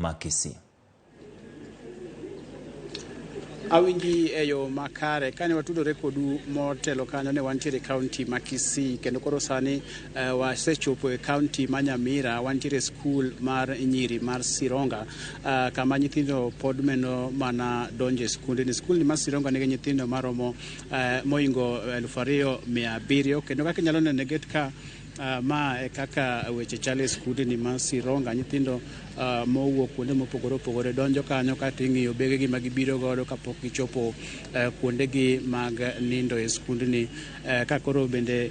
ma Kisii. Awinji e yo makare. Kane watudore kodu motelo kanyo ne wantiere e kaunti ma Kisii, kendo koro sani wasechopo e kaunti ma Nyamira. Wantiere e skul mar nyiri mar Sironga, kama nyithindo pod meno mana donjo e skundni. Skul mar Sironga nigi nyithindo maromo moingo 2700, kendo kaka inyalo neno e gate ka, ma e kaka weche chalo e skundni mar Sironga. Nyithindo mowuok kuonde mopogore opogore donjo kanyo kato ing'iyo begegi ma gibiro godo kapok gichopo kuondegi mag nindo e skundni. Ka koro bende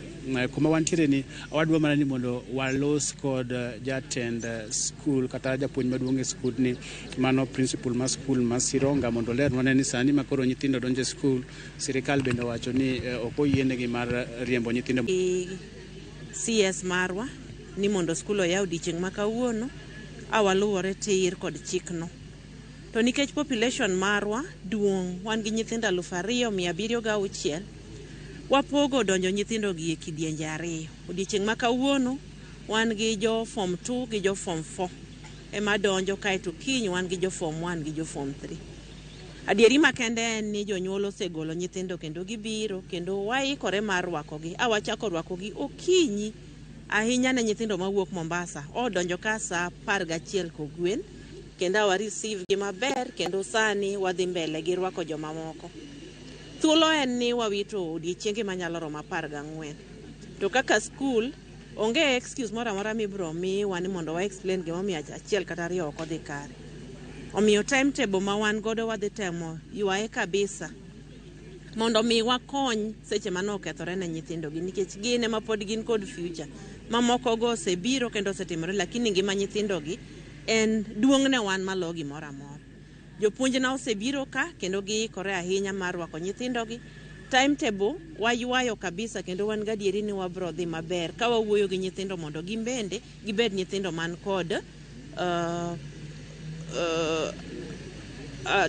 kuma wantiere ni wadwa mana ni mondo walos kod jatend skul kata japuonj maduong' e skundni, mano principal mar skul mar Sironga, mondo olernwa ni sani ma koro nyithindo donjo e skul, sirikal bende owacho ni ok oyienegi mar riembo nyithindo. CS marwa ni mondo skul oyaw odiochieng' ma kawuono, a waluwore tir kod chikno. To nikech population marwa duong', wan gi nyithindo 2706, wapogo donjo nyithindo gi e kidienje ariyo. Odiochieng' ma kawuono wan gi jo form 2 gi jo form 4 ema donjo, kaeto kiny wan gi jo form 1 gi jo form 3. Adieri makende en ni jonyuol osegolo nyithindo kendo gibiro, kendo waikore mar rwakogi. A wachako rwakogi okinyi ahinya ne nyithindo mawuok Mombasa. Odonjo ka saa 11 kogwen, kendo awa receive gi maber, kendo sani wadhi mbele gi rwako jomamoko. Thuolo en ni wawito odiechienge manyalo romo 14. To kaka skul, onge excuse moro amora mibiro miwa ni mondo wa explain gimomiyo achiel kata ariyo ok odhi kare. Omiyo timetable ma wan godo wadhi temo ywaye kabisa mondo mi wakony seche mane okethore ne nyithindo gi, nikech gin ema pod gin kod future. Mamoko go osebiro kendo osetimore, lakini ngima nyithindo gi en duong' ne wan malo gimoro amora. Jopuonjna osebiro ka kendo giikore ahinya mar rwako nyithindo gi. Timetable waywayo kabisa, kendo wan gadieri ni wabro dhi maber ka wawuoyo gi nyithindo mondo gin bende gibed nyithindo man kod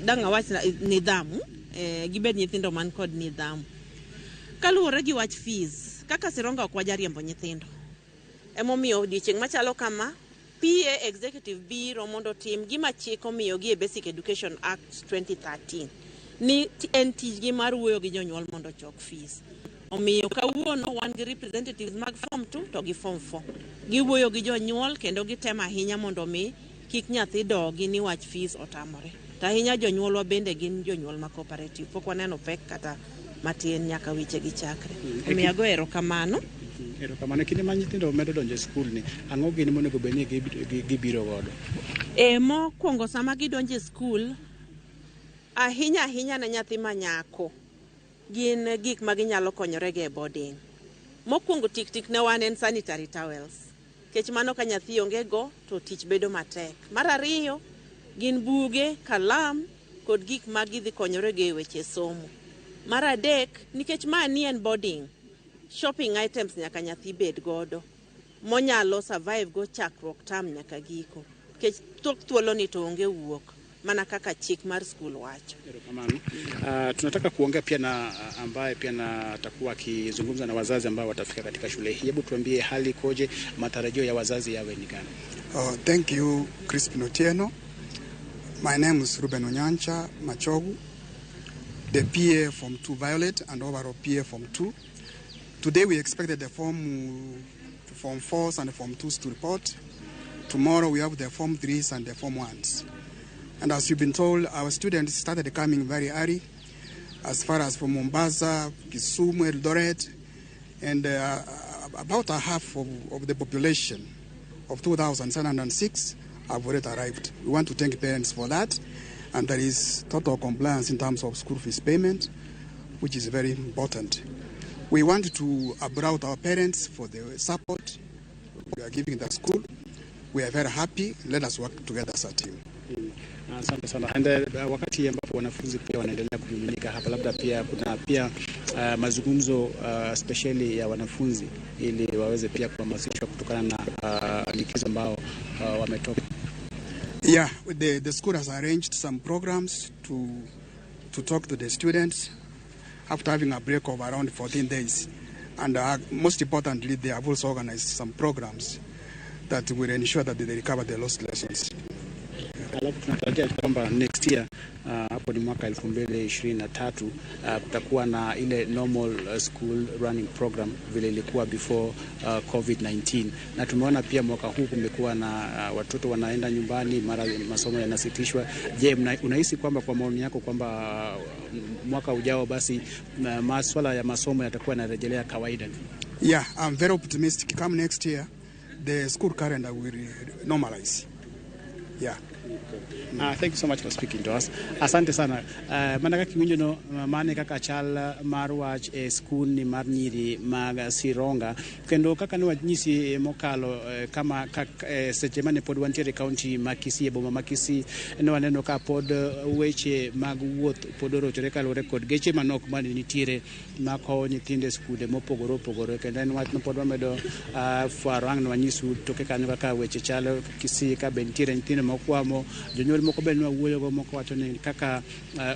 dang' awach nidhamu, gibed nyithindo man kod nidhamu. Kaluwore gi wach fees, kaka Sironga ok wajariembo nyithindo. Emomiyo odiochieng' machalo kama, PA Executive biro mondo otim gima chik omiyogi e Basic Education Act 2013 ni en tijgi mar wuoyo gi jonyuol mondo ochok fees. Omiyo kawuono wan gi representatives mag form 2 to gi form 4. Giwuoyo gi jonyuol kendo gitemo ahinya mondo mi kik nyathi dogi ni wach fees otamore. To ahinya jonyuolwa bende gin jonyuol ma cooperative. Pok waneno pek kata matin nyaka weche gi chakre. Omiyo ago erokamano. Erokamano. Kinde ma nyithindo medo donjo e skul ni, ang'o gini monego bed ni gibiro godo? E mokwongo sama gidonjo e skul, ahinya ahinya ne nyathi ma nyako, gin gik ma ginyalo konyorego e boarding. Mokwongo tik tik ne wan en sanitary towels. Nikech mano ka nyathi onge go to tich bedo matek. Mar ariyo, gin buge, kalam kod gik ma gidhi konyorego e weche somo. Mar adek, nikech ma ni en boarding, shopping items nyaka nyathi bed godo monyalo survive go chakruok term nyaka giko. Nikech tok thuolo ni to onge wuok mana kaka chik mar skul wacho. Erokamano. Tunataka kuongea pia na ambaye pia na atakuwa akizungumza na wazazi ambao watafika katika shule hii. Hebu tuambie hali ikoje, matarajio ya wazazi yawe ni gani? Thank you, Crispin Otieno. My name is Ruben Onyancha Machogu, the PA Form 2 Violet and overall PA Form 2. Today we expected the Form 4s and the Form 2s to report. Tomorrow we have the Form 3s and the Form 1s. And as you've been told, our students started coming very early, as far as from Mombasa, Kisumu, Eldoret, and about a half of the population of 2,706 have already arrived. We want to thank parents for that, and there is total compliance in terms of school fees payment, which is very important. We want to applaud our parents for the support we are giving the school. We are very happy. Let us work together as a team. Asante sana. And wakati ambapo wanafunzi pia wanaendelea kumiminika hapa, labda pia kuna pia mazungumzo spesheli ya wanafunzi ili waweze pia kuhamasishwa kutokana na likizo ambao wametoka. Yeah, the school has arranged some programs to talk to the students after having a break of around 14 days. And most importantly, they have also organized some programs that will ensure that they recover the lost lessons. Alafu tunatarajia kwamba next year, hapo ni mwaka 2023, kutakuwa na ile normal school running program vile ilikuwa before COVID-19, na tumeona pia mwaka huu kumekuwa na watoto wanaenda nyumbani mara masomo yanasitishwa. Je, unahisi kwamba kwa maoni yako kwamba mwaka ujao basi maswala ya masomo yatakuwa yanarejelea kawaida? Yeah, I'm very optimistic. Come next year, the school calendar will normalize. Yeah. Thank you so much for speaking to us. Asante sana. Mana kaka iwinjo no, mane kaka chal mar wach e skul ni mar nyiri mag Sironga, kendo kaka ne wanyisi mokalo kama kak, seche mane pod wantiere e kaunti ma Kisii, e boma ma Kisii, ne waneno ka pod weche mag wuoth pod orochore kaluwore kod geche manok mane nitiere makowo nyithindo e skunde mopogore opogore, kendo en wach ma pod wamedo fwaro. Ang' ne wanyisu toke kanyo kaka weche chalo Kisii, ka be nitiere nyithindo mokwamo. Jonyuol moko be ne wawuoyogo, moko wacho ni kaka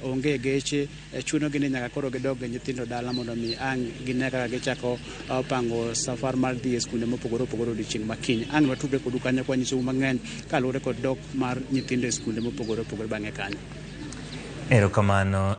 onge geche, chunogi ni nyaka koro gidog gi nyithindo dala mondo mi ang' gine kaka gichako pango safar mar dhi e skunde mopogore opogore odiochieng' ma kiny. Ang' watudre kodu kanyo kwanyisou mang'eny kaluwore kod dok mar nyithindo e skunde mopogore opogore bang'e kanyo. Erokamano.